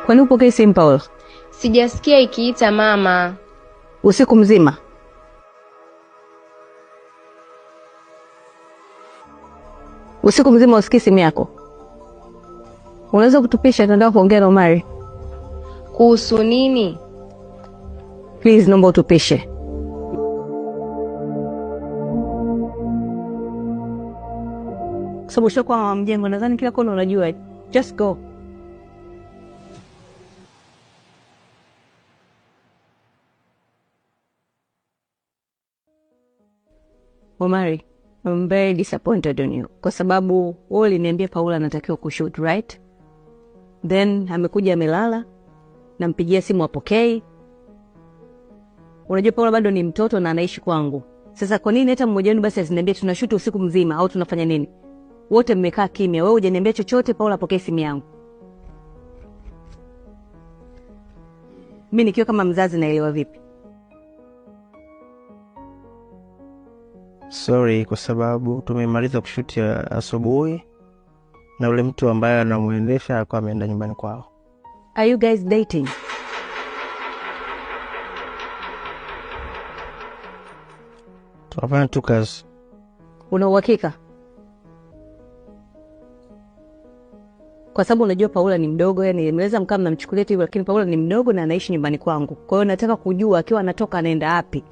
Kwani upokee simu Paul? Sijasikia ikiita mama. Usiku mzima. Usiku mzima usikii simu yako. Unaweza kutupisha, tunataka kuongea na Omari. Kuhusu nini? Please, naomba utupishe. Sababu ushakuwa mama mjengo, nadhani kila kona unajua. Just go. Omari, I'm very disappointed on you. Kwa sababu wewe uliniambia Paula anatakiwa kushoot, right? Then amekuja amelala, nampigia simu apokei. Unajua Paula bado ni mtoto na anaishi kwangu. Sasa kwa nini hata mmoja wenu basi asiniambie tunashoot usiku mzima au tunafanya nini? Wote mmekaa kimya, wewe hujaniambia chochote, Paula apokee simu yangu. Mimi nikiwa kama mzazi naelewa vipi? Sorry kwa sababu tumemaliza kushuti asubuhi na yule mtu ambaye anamuendesha alikuwa ameenda nyumbani kwao. Are you guys dating? Tunafanya tu kazi. Una uhakika? Kwa sababu unajua Paula ni mdogo, yani mnaweza mkaa mnamchukulia tu hivyo, lakini Paula ni mdogo na anaishi nyumbani kwangu. Kwa hiyo nataka kujua akiwa anatoka anaenda wapi.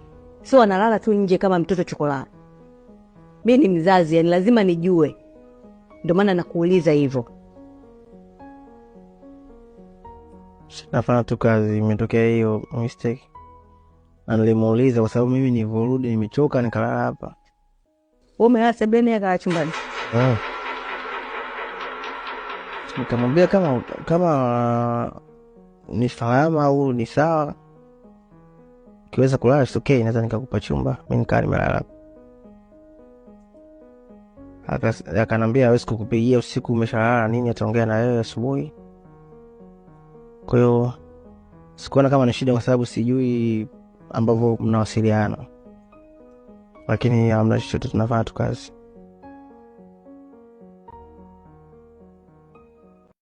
Sio analala tu nje kama mtoto chokolaa. Mimi ni mzazi, yani lazima nijue. Ndio maana nakuuliza hivyo. Nafanya tu kazi, imetokea hiyo mistake. Na nilimuuliza kwa sababu mimi nilivyorudi nimechoka nikalala hapa. Wewe umelala sebuleni, akalala chumbani. Nikamwambia kama ni salama au ni sawa, ukiweza kulala it's okay, naweza nikakupa chumba. Mimi nikaa nimelala. Akanambia hawezi kukupigia usiku, umeshalala nini, ataongea na wewe asubuhi. Kwa hiyo sikuona kama ni shida kwa sababu sijui ambavyo mnawasiliana, lakini hamna chochote, tunafanya tu kazi.